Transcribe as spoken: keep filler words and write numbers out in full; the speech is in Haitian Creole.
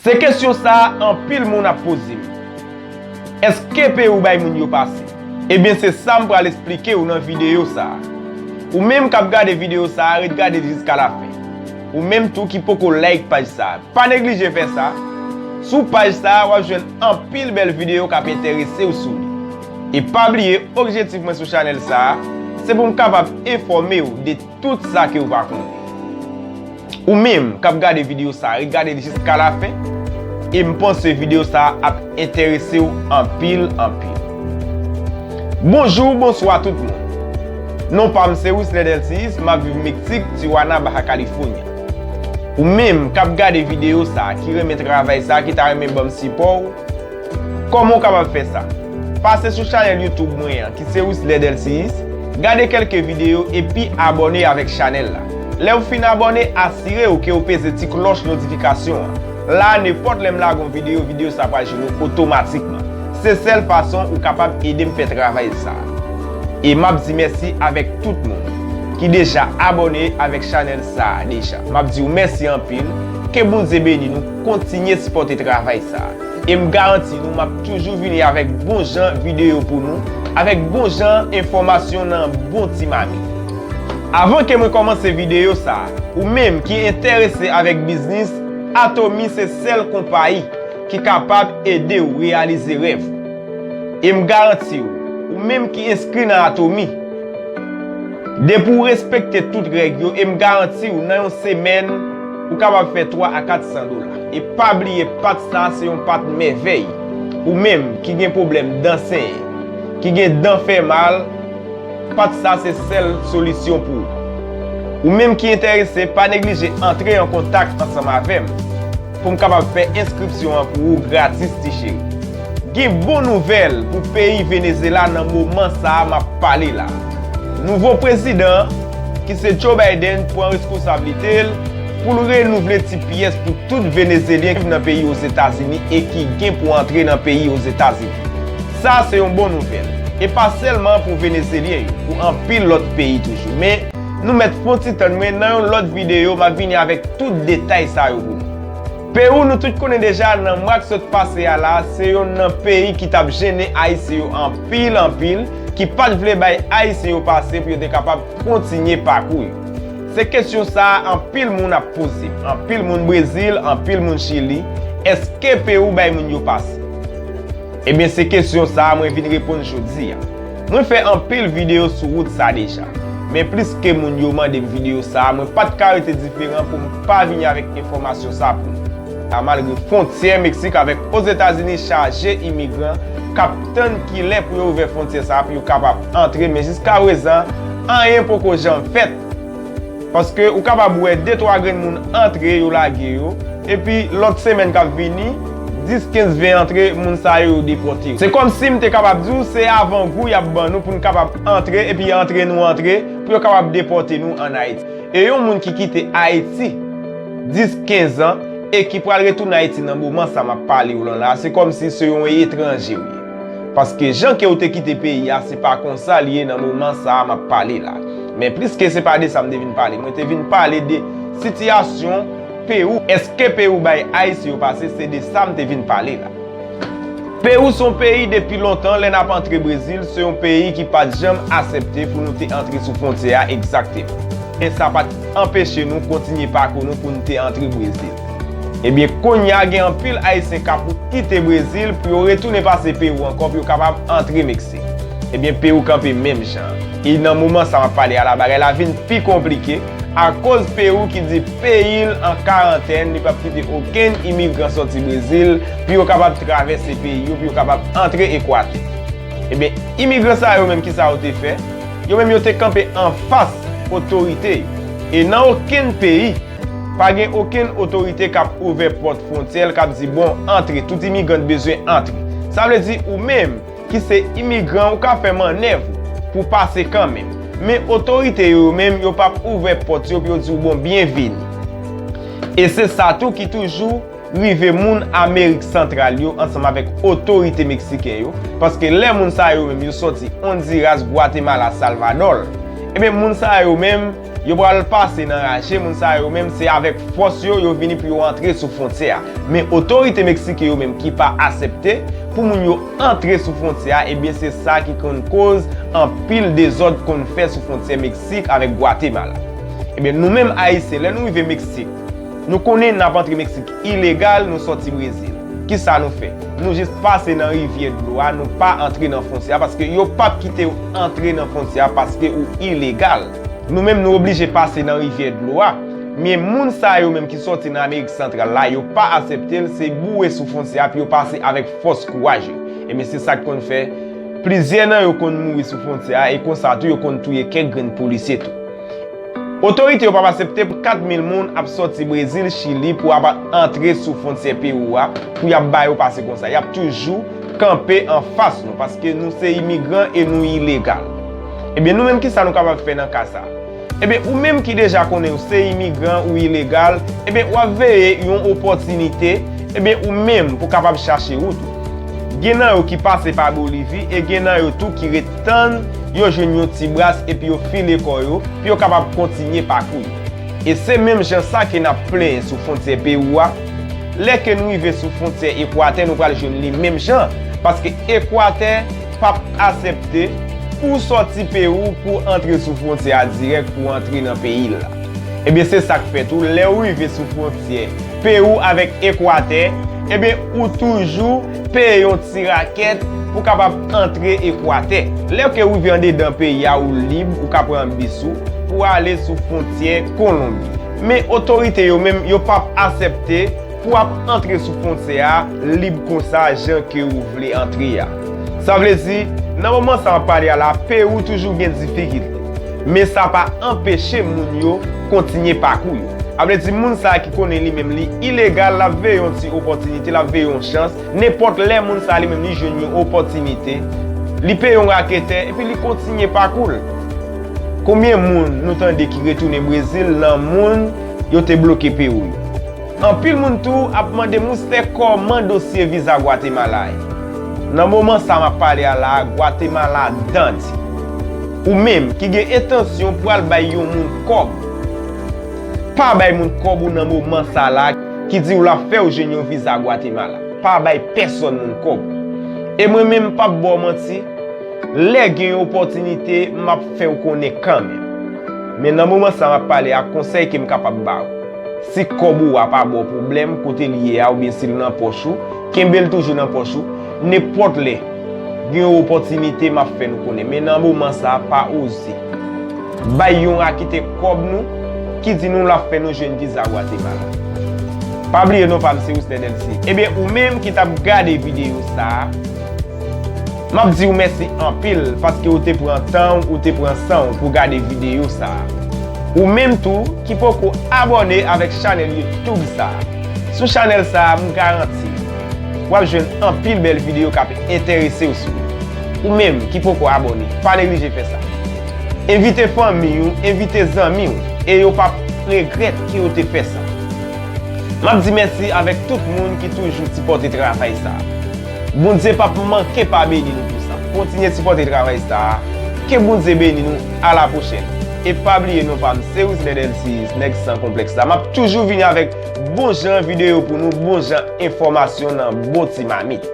Se kesyon sa a anpil moun ap poze m. Èske peyi w bay moun yo pase? Ebyen, se sa m pral esplike w nan videyo sa a. Ou menm k ap gade videyo sa a, ret gade l jiska lafen. Ou menm tou ki poko like paj sa a, pa neglije fè sa. Sou paj sa a, w ap jwenn anpil bèl videyo k ap enterese w sou li. E pa bliye, objektif mwen sou chanèl sa a, se pou m kapab enfòme w de tout sa ke w pa konnen. Ou menm k ap gade videyo sa a, ret gade l jiska lafen, e m panse videyo sa a ap enterese w anpil, anpil. Bonjou, bonswa tout moun. Non pa m se Wisley Delcius, m ap viv Meksik, Tijuana, Baja California. Ou menm k ap gade videyo sa a, ki renmen travay sa a, ki ta renmen ban m sipò w, kòman w kapab fè sa? Pase sou chanèl YouTube mwen an, ki se Wisley Delcius, gade kèlke videyo epi abòne avèk chanèl la. Lè w fin abòne, asire w ke w peze ti klòch notifikasyon an. La a, nenpòt lè m lage yon videyo, videyo sa pral jwenn ou otomatikman. Se sèl fason ou kapab ede m fè travay sa a. E m ap di mèsi avèk tout moun ki deja abòne avèk chanèl sa a deja. M ap di w mèsi anpil. Ke Bondye beni nou. Kontinye sipòte travay sa a. E m garanti nou, m ap toujou vini avèk bon jan videyo pou nou, avèk bon jan enfòmasyon nan bon ti mamit. Avan ke mwen kòmanse videyo sa a, ou menm ki enterese avèk biznis, Atomy se sèl konpayi ki kapab ede w reyalize rèv ou. E m garanti w, ou menm ki enskri nan Atomy, depi w respekte tout règ yo, e m garanti w, nan yon semèn, ou kapab fè twa a kat san dola. E pa bliye, pat sa a se yon pat mèvèy. Ou menm ki gen pwoblèm dan senyen, ki gen dan fè mal, pat sa se sèl solisyon pou ou. Ou menm ki enterese, pa neglije antre an kontak ansanm avè m pou m kapab fè enskripsyon an pou ou gratis, ti cheri. Gen bon nouvèl pou peyi Venezyela nan moman sa a m ap pale la. Nouvo prezidan an, ki se Joe Biden, pran reskonsablite l pou l renouvle ti pyès pou tout Venezyelyen ki nan peyi Ozetazini e ki gen pou antre nan peyi Ozetazini. Sa se yon bon nouvèl. E pa sèlman pou Venezyelyen yo, pou anpil lòt peyi toujou. Men, nou mèt fè yon ti tann mwen, nan yon lòt videyo, m ap vini avèk tout detay sa yo pou nou. Pewou, nou tout konnen deja, nan mwa k sot pase a la, se yonn nan peyi ki t ap jennen Ayisyen yo anpil, anpil, ki pa t vle bay Ayisyen yo pase pou yo te kapab kontinye pakou yo. Se kesyon sa a anpil moun ap poze m, anpil moun Brezil, anpil moun Chili, èske Pewou bay moun yo pase? Ebyen, se kesyon sa a mwen vin reponn jodi a. Mwen fè anpil videyo sou wout sa deja. Men plis ke moun yo mande m videyo sa a, mwen pa t ka rete diferan pou m pa vini avèk enfòmasyon sa pou nou. A, malgre fwontyè Meksik avèk Ozetazini chaje imigran k ap tann kilè pou yo ouvè fwontyè sa a pou yo kapab antre, men jiskaprezan, anyen poko janm fèt. Paske ou kapab wè de twa grenn moun antre, yo lage yo, epi lòt semèn k ap vini, dis, kenz, ven antre, moun sa yo, yo depòte yo. Se kòmsi m te kapab di w, se avangou y ap ban nou pou n kapab antre, epi antre nou antre, pou yo kapab depòte nou ann Ayiti. E yon moun ki kite Ayiti dis, kenz an, e ki pral retounen Ayiti nan moman sa m ap pale w lan la, se kòmsi se yon etranje w ye. Paske jan ke w te kite peyi a, se pa konsa l ye nan moman sa a m ap pale la. Men pliske se pa de sa m te vin pale. Mwen te vin pale de sitiyasyon Pewou. Èske Pewou bay Ayisyen yo pase? Se de sa m te vin pale la. Pewou se yon peyi depi lontan, lè n ap antre Brezil, se yon peyi ki pa t janm aksepte pou nou te antre sou fwontyè a egzakteman. Men sa pa t anpeche nou kontinye pakou nou pou n te antre Brezil. Ebyen, kounye a, gen anpil Ayisyen k ap kite Brezil pou yo retounen pase Pewou ankò, pou yo kapab antre Meksik. Ebyen, Pewou kanpe menm jan. E nan moman sa m ap pale a la, bagay la vin pi konplike, akoz Pewou ki di peyi l an karantèn, li p ap kite okenn imigran sòti Brezil pou yo kapab travèse peyi yo, pou yo kapab antre Ekwatè. Ebyen, imigran sa yo menm, kisa yo te fè? Yo menm, yo te kanpe anfas otorite yo. E nan okenn peyi, pa gen okenn otorite k ap ouvè pòt fwontyè l, k ap di, "Bon, antre, tout imigran bezwen antre." Sa vle di, ou menm ki se imigran, ou ka fè mannèv ou pou pase kanmenm. Men otorite yo, yo menm, yo p ap ouvè pòt yo pou yo di w, "Bon, byenveni." E se sa tou ki toujou rive moun Amerik Santral yo ansanm avèk otorite meksiken yo, paske lè moun sa yo menm yo sòti Ondiras, Gwatemala, Salvadò, ebyen, moun sa yo menm, Yo pral pase nan raje, moun sa yo menm se avèk fòs yo, yo vini pou yo antre sou fwontyè a. Men otorite meksiken yo menm ki pa aksepte pou moun yo antre sou fwontyè a, ebyen se sa ki konn koz anpil dezòd konn fè sou fwontyè Meksik avèk Gwatemala. Ebyen nou menm Ayisyen, lè nou rive Meksik, nou konnen n ap antre Meksik ilegal, nou sòti Brezil. Kisa nou fè? Nou jis pase nan rivyè dlo a, nou pa antre nan fwontyè a, paske yo p ap kite w antre nan fwontyè a paske ou ilegal. Nou menm nou oblije pase nan rivyè dlo a. Men moun sa yo menm ki sòti nan Amerik Santral la, yo pa aksepte l, se boure sou fwontyè a pou yo pase avèk fòs kouraj yo. Ebyen se sa k konn fè plizyè nan yo konn mouri sou fwontyè a, e konsa tou yo konn touye kèk grenn polisye tou. Otorite yo p ap aksepte pou kat mil moun ap sòti Brezil, Chili pou ap antre sou fwontyè Pewou a, pou y ap ba yo pase konsa. Y ap toujou kanpe anfas nou, paske nou se imigran e nou ilegal. Ebyen nou menm kisa nou kapab fè nan ka sa? Ebyen ou menm ki deja konnen ou se imigran, ou ilegal, ebyen w ap veye yon opòtinite, ebyen ou menm pou kapab chache wout ou. Gen nan yo ki pase pa Bolivi e gen nan yo tou ki ret tann yo jwenn yon ti bras epi yo file kò yo pou yo kapab kontinye pakou yo. E se menm jan sa ke n ap plenyen sou fwontyè Pewou a. Lè ke nou rive sou fwontyè Ekwatè, nou pral jwenn li menm jan, paske Ekwatè p ap aksepte pou w sòti Pewou pou w antre sou fwontyè a dirèk, pou w antre nan peyi l la. Ebyen se sa k fè tou, lè w rive sou fwontyè Pewou avèk Ekwatè, ebyen ou toujou peye yon ti rakèt pou kapab antre Ekwatè. Lè ke w rive andedan peyi a, ou lib, ou ka pran bis ou pou ale sou fwontyè Kolonbi. Men otorite yo menm, yo p ap aksepte pou w ap antre sou fwontyè a lib konsa jan ke ou vle antre a. Sa vle di, nan moman sa m ap pale a la, Pewou toujou gen difikilte. Men sa pa anpeche moun yo kontinye pakou yo. A vle di moun sa a ki konnen li menm li ilegal, l ap veye yon ti opòtinite, l ap veye yon chans. Nenpòt lè moun sa a li menm li jwenn yon opòtinite, li peye yon raketè epi li kontinye pakou l. Konbyen moun nou tande ki retounen Brezil nan moun yo te bloke Pewou yo? Anpil moun tou ap mande m, Ustè, kòman dosye viza Gwatemala a ye? Nan moman sa m ap pale a la a, Gwatemala dandi. Ou menm ki gen entansyon pou al bay yon moun kòb, pa bay moun kòb ou nan moman sa la ki di w l ap fè w jwenn yon viza Gwatemala. Pa bay pèsonn moun kòb. E mwen menm, m p ap ba w manti, lè gen yon opòtinite, m ap fè w konnen kanmenm. Men nan moman sa m ap pale a, konsèy ke m kapab ba w, si kòb ou a pa ba w pwoblèm, kote l ye a, oubyen si l nan pòch ou, kenbe l toujou nan pòch ou. Nenpòt lè gen yon opòtinite, m ap fè nou konnen. Men nan moman sa a, pa oze bay yon raketè kòb nou ki di nou l ap fè nou jwenn viza Gwatemala. Pa bliye non pa m se Wisner Delcy. Ebyen ou menm ki t ap gade videyo sa a, m ap di w mèsi anpil paske ou te pran tan w, ou te pran san w pou gade videyo sa a. Ou menm tou ki poko abòne avèk chanèl YouTube sa a. Sou chanèl sa a, m garanti w ap jwenn anpil bèl videyo k ap enterese w sou li. Ou menm ki poko abòne, pa neglije fè sa. Envite fanmi w, envite zanmi w, e yo p ap regrèt ke yo te fè sa. M ap di mèsi avèk tout moun ki toujou sipòte travay sa a. Bondye p ap manke pa beni nou pou sa. Kontinye sipòte travay sa a. Ke Bondye beni nou. A la pwochèn. E pa bliye non pa m se Wisner Delcy, nèg san konplèks la. M ap toujou vini avèk bon jan videyo pou nou, bon jan enfòmasyon nan bon ti mamit.